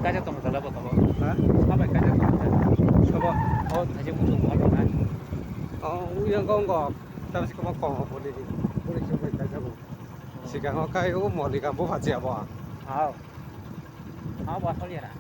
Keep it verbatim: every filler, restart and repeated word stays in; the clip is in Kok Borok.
Kaisa tong jala bo tabo. Ha? Sabai kaisa tong jala. Sabo. O thaje mutu mo tong na. O, uyang kong kong. Tapi si koma kong boli di. Boli si bai kaisa bo. Sigang o kai o moli ka bo phaji abo. Hao. Hao ba tholi na.